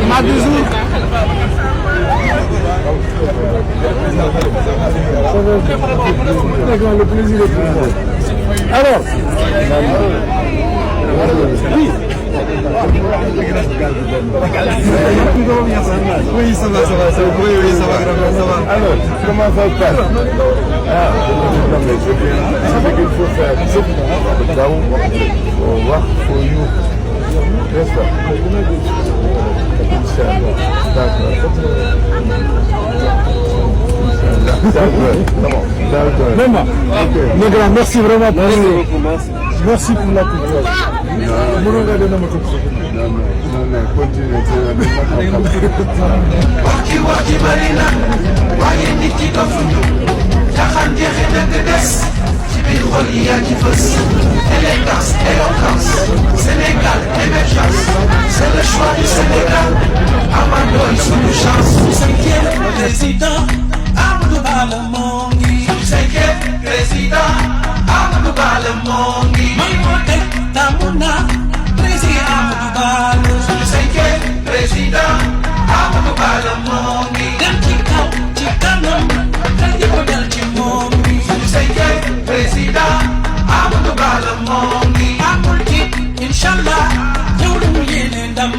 ma deux jours. Le plaisir est pour moi. Alors, oui. Oui, ça va. Oui, ça va. Alors, comment ça se passe? Ah, non, mais c'est bien. C'est ce qu'il faut faire. On va pour you. N'est-ce pas? Inch'Allah. D'accord. Merci vraiment. Merci pour la couture. Sénégal, émergence, c'est le choix du Sénégal. Amadou, une chance. 5e président, Amadou Balamongi. 5e président, Amadou Balamongi. Mamote, Tamuna, président Amadou Balo. 5e président, Amadou Balamongi. Dem ci kaw, ci kanam, dañu ko del ci moom mi. 5e président, Amadou Balamongi. Amul ci, Inch'Allah, yow lu mu yéene ndam.